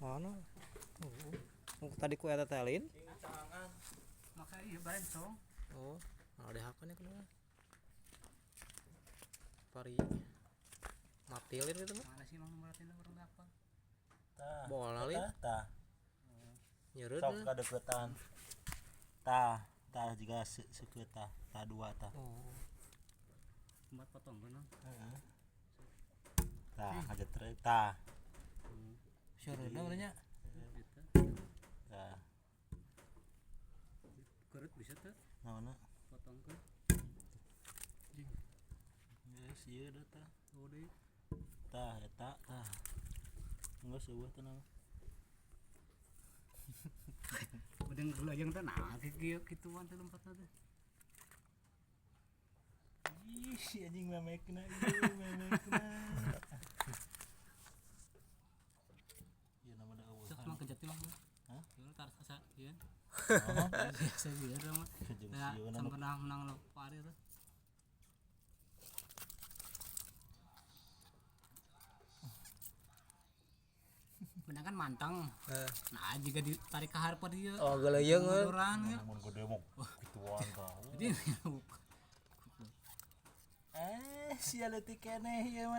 Mana? Oh, tadi ku eta teh lin. Maka iya barencong. Oh, nah dihakan ya kudu. Pari matilin gitu mah. Mana sih Mang berarti orang apa? Tah. Bola lin. Tah, tah. Nyeureut. Sok kadeukeutan. Tah, tah jiga seukeut tah, tah dua tah. Oh. Tempat potong kan. Heeh. Tah, ngajetrek tah. Seureutna urangnya. Gitu. Tah. Kerut bisa tuh Naonna? Potong ke. Geus ieu da tah. Oh deui. Tah eta tah. Geus eueuh teh nama. Udah ngelajeng teh nah kieu kituan teh lompatna teh. Ih, si anjing memekna ieu memekna. Ieu nama da eueuh. Sok mah kejati mah. Hah? Ieu tar asa ieu. Oh, Biasa ieu mah. jeung Nah, sieun anu pernah menang lo pari tuh. Menang kan mantang. Eh. Nah, jika ditarik ke harpa dia. Oh, geleyeung euy. Munduran ya. Mun gede mah gituan tah. Jadi Eh, sia leutik keneh ieu mah.